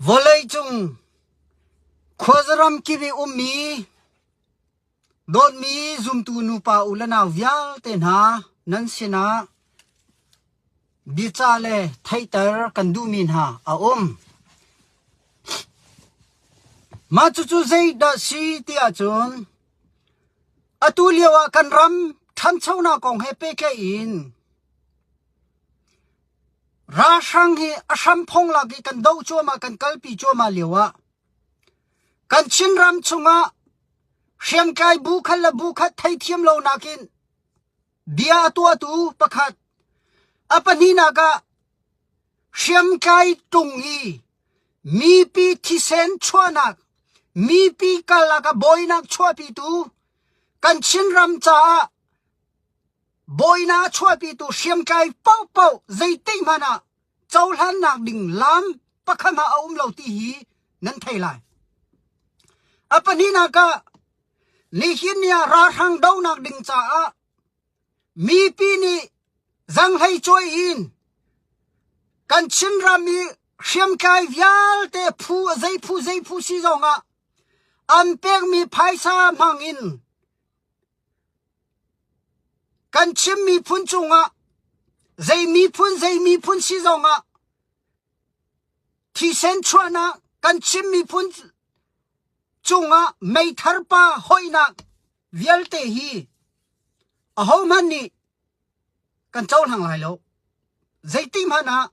Vawleicung khuazaram kip i ummi dawtmi zumtu nupa u le nau vialte hna nan sinah biacah le theihter kan duhmi hna a um. Mah cucu zeidah si ti ahcun atu lio ah kan ram ṭhanchonak kong he pehtlaih in Ralhrang hi a hramphong lak i kan doh cuahmah kan kalpi cuahmah lio ah kan Chinram chungah hriamtlai bu khat le bu khat theithiam lo nakin bia a tuahtu pakhat a pahnihnak ah hriamtlai tung i mipi thisen chuahnak mipi karlak ah bawinak chuahpitu kan Chinram caah Bawina a chuahpitu hriamtlai paohpaoh zeitik hmanh ah cohlannak ding lam pakhat hmanh a um lo ti hi nan thei lai. A pahnihnak ah nihin ni ah ralhrang dohnak ding caah mipi nih zanghlei cawi in kan Chinram i hriamtlai vialte phu zei phu zei phu si zong ah an pekmi phaisa hmang in Kan Chin miphun cungah zei miphun zei miphun si zongah thisen chuahnak kan Chin miphun cungah meithar pa hoihnak vialte hi ahohmanh nih kan cohlang lai lo. Zeitik hmanh ah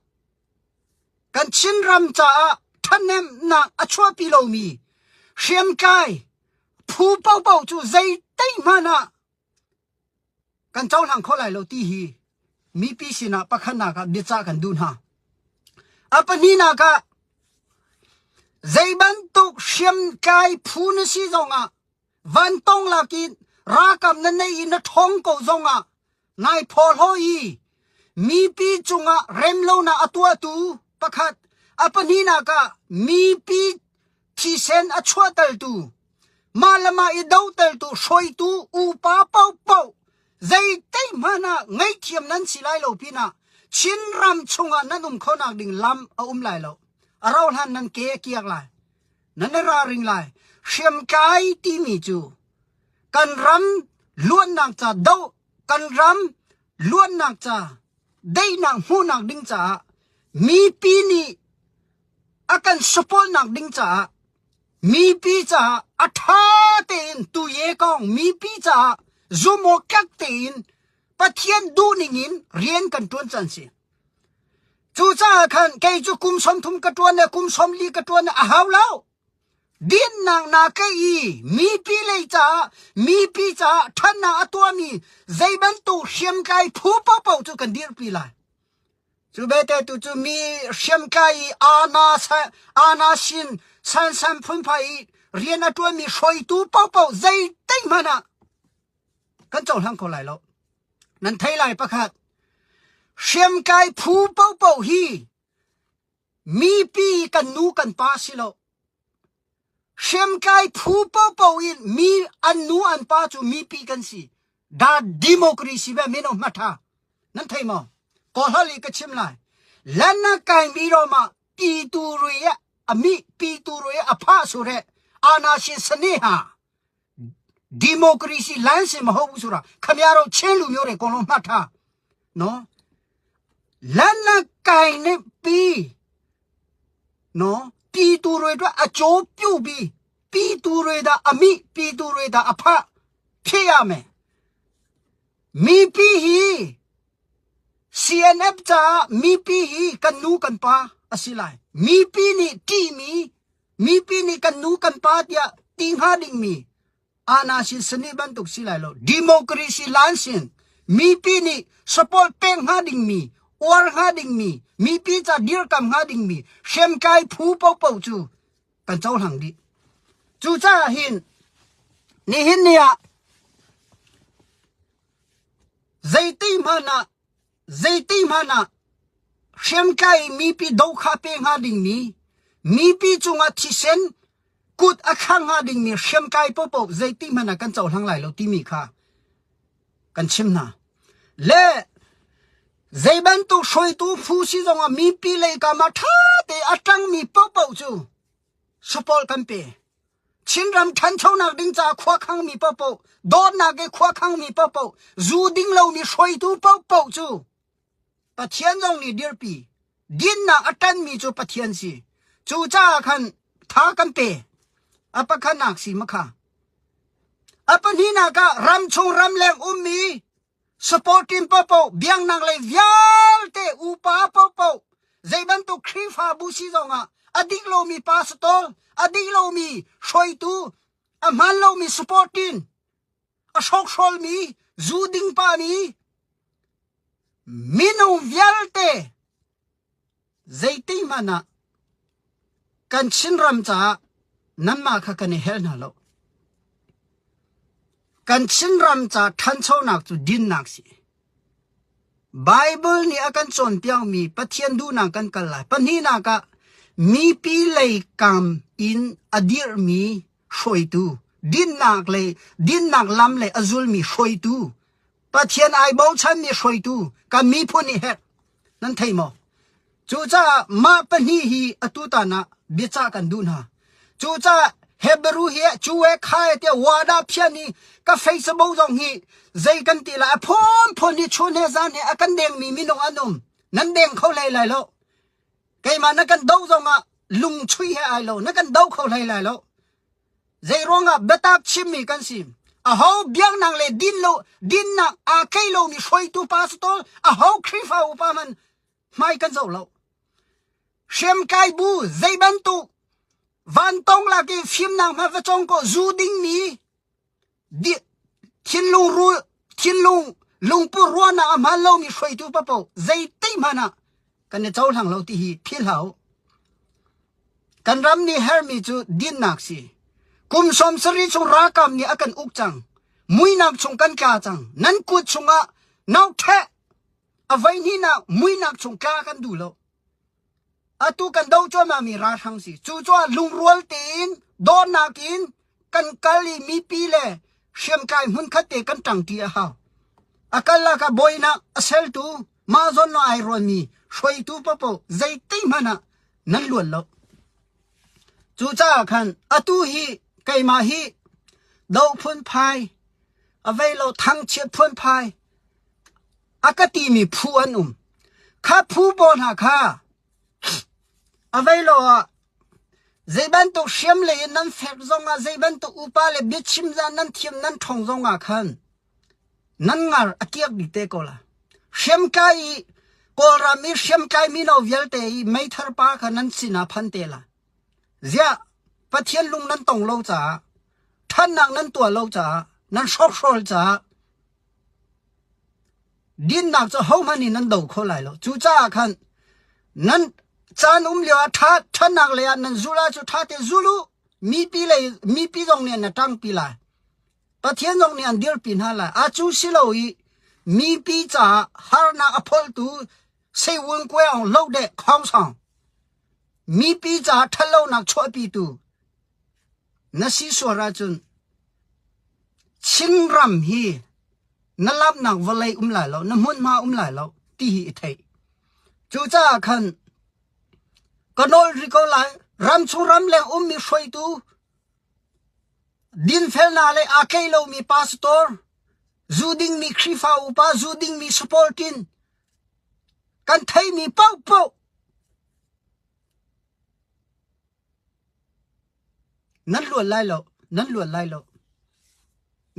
kan Chinram caah ṭhahnemnak a chuahpi lomi hriamtlai phu paohpaoh cu zeitik hmanh ah kan cohlang kho lai lo ti hi mipi sinah pakhatnak ah biacah kan duh hna. A pahnihnak ah zei bantuk hriamtlai phu na si zongah Vantong lakin ralkap na nei i na ṭhawng ko zongah nai phawhlaw i mipi cungah remlonak a tuahtu pakhat a pahnihnak ah mipi thisen a chuahtertu mah le mah i dohtertu hruaitu upa paohpaoh zeitik hmanh ah ngaihthiam nan si lai lo pinah Chinram chungah nan um khonak ding lam a um lai lo. A rauhhlan nan ke a kiak lai. Nan i ralring lai. Hriamtlai timi cu kan ram luannak ca doh kan ram luannak ca daihnak hmuhnak ding caah mipi nih a kan support nak ding caah mipi caah a tha tein tuye kong mipi caah zumawk tein Pathian duhning in rian kan tuan can si. Cucaah khan kei cu kum 30 ka ṭuan le kum 40 ka ṭuan a hau lo. Dinnak na kei i mipi lei caah mipi caah ṭhatnak a tuahmi zei bantuk hriamtlai phu paohpaoh cu kan dirpi lai. Cu bete tu cu mi hriamtlai i ana ana sin sansan phunphai i rian a ṭuanmi hruaitu paohpaoh zeitik hmanh ah kan cohlang kho lai lo. Nan thei lai pakhat. Hriamtlai phu paohpaoh hi mipi kan nu kan pa si lo. Hriamtlai phu paohpaoh in mi an nu an pa cu mipi kan si. Da democracy be mino hmatha. Nan thei maw? Kawlhal i ka chim lai. Lana kai mi roma pi tu rui ami pi tu rui a pha sure ana shin sane ha ဒီမိုကရေစီလမ်းစဉ်မဟုတ်ဘူးဆိုတာခမရတို့ချင်းလူမျိုးတွေအကုန်လုံးမှတ်ထားနော်လက်နက်ကင်နဲ့ပြီးနော်ပြည်သူတွေအတွက်အကျိုးပြုပြီးပြည်သူတွေဒါအမိပြည်သူတွေဒါအဖဖြစ်ရမယ်မိပီဟီ CNF ca mipi hi kan nu kan pa a si lai. Mipi nih ṭihmi, mipi nih kan nu kan pa tiah ti hnga dingmi ana sin sani bantuk si lai lo. Democracy lan sin mipi nih support pek hnga dingmi, uar hnga dingmi, mipi ca dirkam hnga dingmi hriamtlai phu paohpaoh cu kan cohlang dih. Cucaah hin nihin ni ah Zeiti hmanh ah zeiti hmanh ah hriamtlai mipi dohkha pe hnga dingmi mipi cungah thisen kut a thla hnga dingmi hriamtlai paohpaoh zeiti hmanh ah kan cohlang lai lo timi kha kan chim hna. Le Zei bantuk hruaitu phu si zongah mipi lei kam ah ṭha te a ṭangmi paohpaoh cu support kan pe. Chinram ṭhanchonak ding caah khua khangmi paohpaoh, dawtnak i khua khangmi paohpaoh, zu ding lomi hruaitu paohpaoh cu Pathian zong nih dirpi. Dinnak a ṭanmi cu Pathian si. Cucaah khan tha kan pe. A pakhatnak si makha. A pahnihnak ah ramchung ramleng ummi support team paohpaoh, biaknak lei vialte upa paohpaoh, zei bantuk Khrihfabu si zongah a dik lomi pastor, a dik lomi hruaitu, a hmaan lomi support team, a hrokhrawlmi, zu ding pa nih minung vialte Zeiti hmanh ah kan Chinram caah nanmah kha kan i helh hna lo. Kan Chinram ca ṭhanchonak cu dinnak si. Bible nih a kan cawnpiakmi Pathian duhnak kan kal lai. Pahnihnak ah mipi lei kam in a dirhmi hruaitu, dinnak lei, dinnak lam lei a zulmi hruaitu, Pathian ai bochanmi hruaitu kan miphun nih herh. Nan thei maw? Cucaah mah pahnih hi atutan ah biacah kan duh hna. Cucaah Hebrew hi cu e kha e tiah wada phian i ka Facebook zong hi zei kan ti lai a phunphun hi chun he zan he a kan dengmi minung an um. Nan deng kho hlei lai lo. Keimah na kan do zongah lung chui he ai lo. Na kan do kho hlei lai lo. Zei ruangah biatak chimmi kan si? Aho biaknak le din lo dinnak aa tlei lomi hruaitu pastor, aho Khrihfa upa hmanh hmai kan zoh lo. Hriamtlai bu zei bantuk vantong lak i fimnak hma va cong ko zu dingmi thinlung ru thinlung lungput ruahnak a hmaan lomi hruaitu paohpaoh zeitik hmanh ah kan i cohlang lo ti hi philh hlah u. Kan ram nih hermi cu dinnak si. Kum 70 chung ralkap nih a kan uk cang. Muinak chung kan tla cang. Nan kut chungah nauṭheh a voihnihnak muinak chung tla kan duh lo. Atu kan doh cuahmahmi ralhrang si. Cucaah lungrual tein dawtnak in kan kal i mipi le hriamtlai hmunkhat te kan ṭangṭi a hau. A kal lak ah bawinak a seltu mah zawn lo ai ruanmi hruaitu paohpaoh zeitik hmanh ah nan luan lo. Cucaah khan atu hi keimah hi doh phunphai, a vei lo thangchiat phunphai a ka timi phu an um. Kha phu pawl hna kha a vei lo ah zei bantuk hriam lei in nan fek zongah zei bantuk upa le biachim zah nan thiam nan ṭhawng zongah khan nan ngar a kiak dih te ko la. Hriamtlai i Kawlram i hriamtlai mino vialte i meithar pa kha nan sinah phan te la. Ziah Pathian lung nan tong lo caah ṭhannak nan tuah lo caah nan hrawkhrol caah Dinnak cu hohmanh nih nan do kho lai lo. Cucaah khan nan caan um lio ah ṭha ṭhatnak lei ah nan zul ahcun ṭha te zul u. Mipi lei mipi zong nih an ṭangpi lai. Pathian zong nih an dirpi hna lai. A cu si lo i mipi caah harnak a pholtu Seiwun Kuaung lo deh khawngsawng mipi caah ṭhatlonak chuahpitu na si sual ahcun Chinram hi na lamnak vawlei um lai lo, na hmunhma um lai lo ti hi i theih. Cucaah khan ka nawl rih ko lai, ramchung ramleng ummi hruaitu dinfelnak le aa tlei lomi pastor, zu dingmi Khrihfa upa, zu dingmi supportin kan theimi paohpaoh Nan luan lai lo, nan luan lai lo.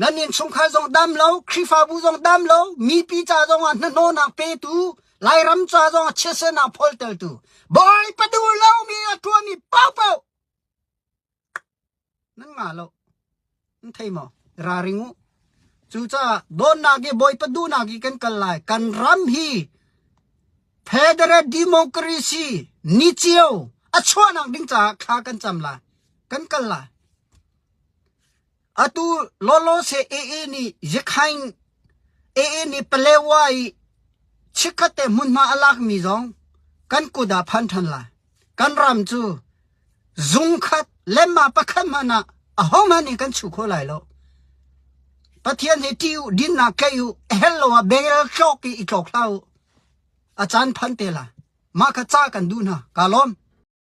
Nan innchungkhar zong dam lo, Khrihfabu zong dam lo, mipi ca zong ah hnahnawhnak petu, Lairam ca zong ah chiatsernak phawltertu, Bawipa duh lomi a ṭuanmi paohpaoh Nan ngah lo. Nan thei maw? Ralring u. Cucaah dawtnak i Bawipa duhnak i kan kal lai. Kan ram hi Federal Democracy ni cio a chuahnak ding caah thla kan cam lai. Kan kal lai. Atu lawlaw se AA nih Yakhain AA nih Palewa i chikkhat te hmunhma a lakmi zong kan kut ah phan ṭhan lai. Kan ram cu zungkhat lemma pakhat hmanh ah ahohmanh nih kan chuh khawh lai lo. Pathian hi ṭih u, dinnak tlaih u, a hel lo ah bel tlawk i i tlawk hlah u. A caan phan te la. Mah kha ca kan duh hna. Ka lawm.